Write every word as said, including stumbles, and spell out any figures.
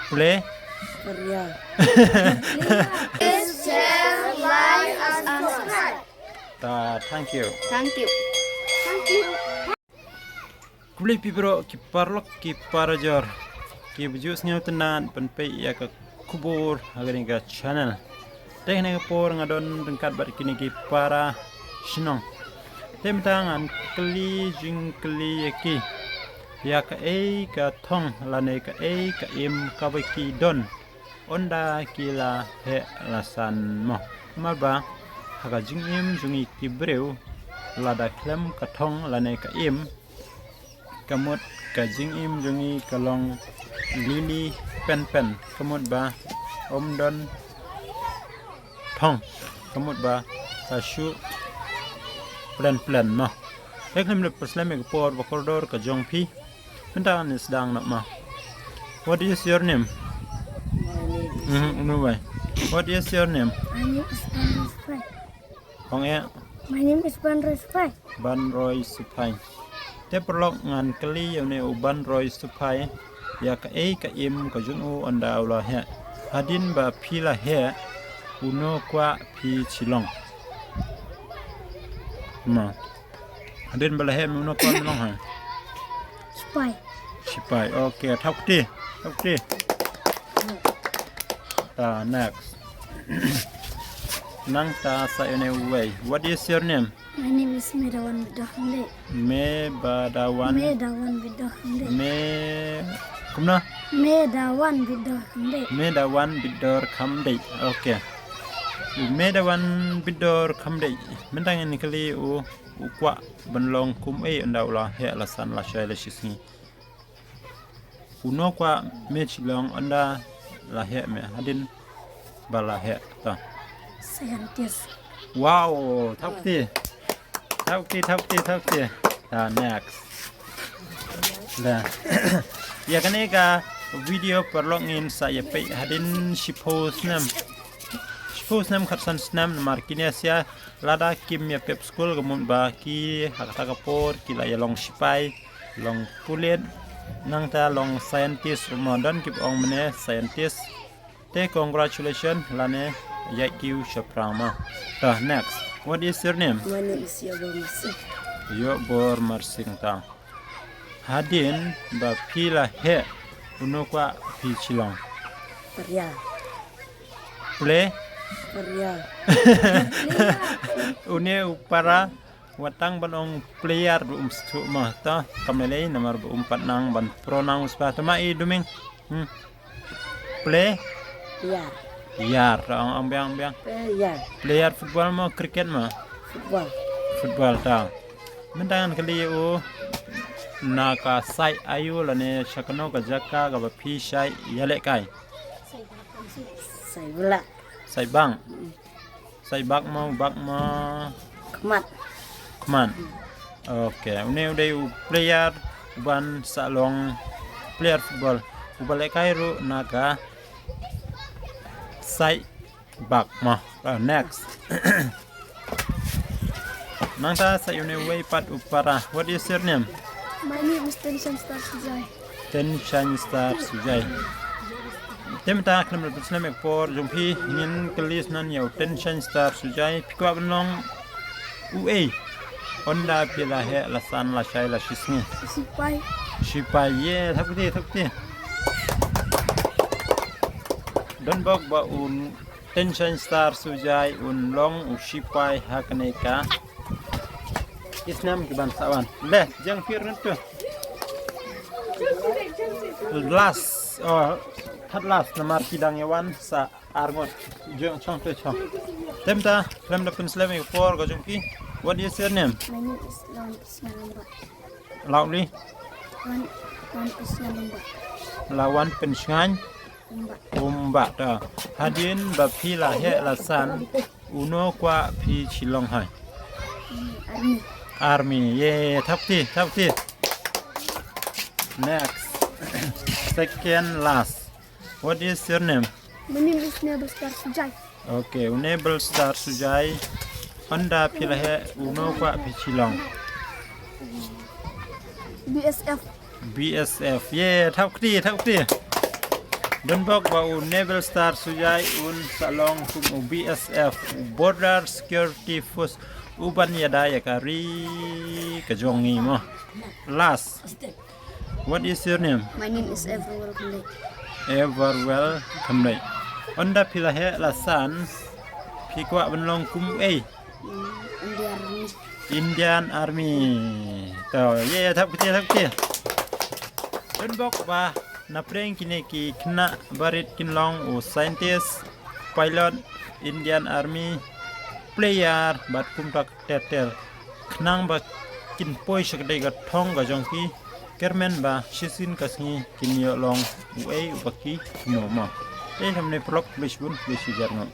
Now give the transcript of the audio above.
Play. Korea. Please share, like, and subscribe. Ta, thank you. Thank you. Thank you. Khublei phi baroh ki paralok ki parajor kiba ju sngewtynnad ban peit ïa ka khubor ha kane ka channel. Te ha kane ka por nga don ryngkat bad kine ki para shnong. Te mynta ngan kylli jingkylli ïa ki ïa kaei ka thong lane kaei ka im kaba ki don ynda ki la heh la san mo. Namar ba ha ka jingim jong ngi ki briew, lada khlem ka thong lane ka im, ka mut ka jingim jong ngi ka long lili penpen, ka mut ba ym don thong, ka mut ba ka shu plen plen mo. Te khlem da pyrslem ïa ka por ba kordor ka jong phi, mynta ngan sdang noh mo. What is your name? My name is Mhm, no way. What is your name? My name is Andrew Spai. Ong ïa. My name is Banroy Spai. Banroy Suphai. Te paralok, ngan kylli ïa une u Banroy Suphai ïa kaei ka im ka jong u ynda u la heh. Hadien ba phi la heh, uno kwah phi shu long? Ma. Hadien ba la heh, uno kwah long ha? Sipai. Sipai. Okay, thap kti. Thap kti. Ta, next. Nangta sa ïa une uwei. What is your name? My name is Medawan Bidor Khamdei. Mebadawan. Medawan Bidor Khamdei. Me, kumno? Medawan Bidor Khamdei. Medawan Bidor Khamdei. Okay. Medawan Bidor Khamdei. Mynta ngan kylli u, u kwah ban long kum ei ynda u la heh la san la shai la shisngi? Uno kwah me shu long ynda la heh me, hadien ba la heh ta? Scientist. Wow, thap kti. Thap kti, thap kti, thap kti. Ta, next. Da. Ïa kane ka video paralok ngin sa ïa peit hadien shiphew snem. Shiphew snem khatsan snem namar kine sia lada kim ïa pep skul ka mut ba ki ha kata ka por ki la ïa long sipai, long pulit, nangta long scientist ruh mo, don kiba ong mynne scientist. Te congratulations lane ïaid kiew shaphrang mo. Ta, next. What is your name? My name is Yobor Marsing. Yobor Marsing ta. Hadien ba phi la heh, uno kwah phi shu long? Player. Play? Player. Une u para, wat tang ban ong player ruh um sngewthuh mo, to, kam lei lei namar ba um pat nang ban pronounce ba, to ma i Duming. Hmm. Play? Yar. Yar, to ong, ong biang, ong biang. Player. Player football mo, cricket mo? Football. Football, to. Mynta ngan kylli u, na ka side aïu lane sha kano ka jaka kaba phi shait ïalehkai? Side Bak. Side Bak. Side Bak mo, Bak mo? Khmat. Khmat. Okay, une u dei u player uban sa long player football uba lehkai ruh na ka side Bak mo. Uh, next. Nangta sa ïa une uwei pat u para. What is your name? My name is Tenshine Star Sujai. Tenshine Star Sujai. Te mynta khlem da pynslem ïa ka por jong phi, ngin kylli shuwa ïa u Tenshine Star Sujai. Phi kwah ban long uei ynda phi la heh la san la shai la shisngi? Sipai. Sipai, ye, thap kti, thap kti. Don bok ba u Tenshine Star Sujai un long u sipai ha kane ka ki snem ki ban sa wan. Le, jeng phi ruh tu. Last, oh, third last namar ki dang ïa wan sa ar ngut. Jeng chong te chong. Te mynta khlem da pynslem ïa ka por ka jong phi. What is your name? My name is Lawan Krisna Lomba. Loudly. Wan, Wan Krisna Lomba. Lawan Pynshngaiñ. Kumba. Kumba, to. Hadien ba phi la heh la san, uno kwah phi shu long ha? Army. Army. Ye, thap kti, thap kti. Next. Second last. What is your name? My name is Nebel Star Sujai. Okay, u Nebel Star Sujai. Ynda phi la heh, uno kwah phi shu long? B S F. B S F. Ye, thap kti, thap kti. Donbok ba u Nebel Star Sujai un sa long kum u B S F, u Border Security Force, u ban ïada ïa ka ri ka jong ngi mo. Last. What is your name? My name is Everwell Kandai. Everwell Kandai. Ynda phi la heh la san, phi kwah ban long kum ei? India Army. Indian Army. To, ye, ye, thap kti, thap kti. Donbok ba na pdeng kine ki khynnah barit kin long u scientist, pilot, Indian Army, player, bad kumta ter ter. Khnang ba kin poi sha kdei ka thong ka jong ki, kyrmen ba shisien ka sngi kin ïoh long u ei u ba ki kynmaw mo. Te thamne paralok, khublei shibun, khublei shihajar ngut.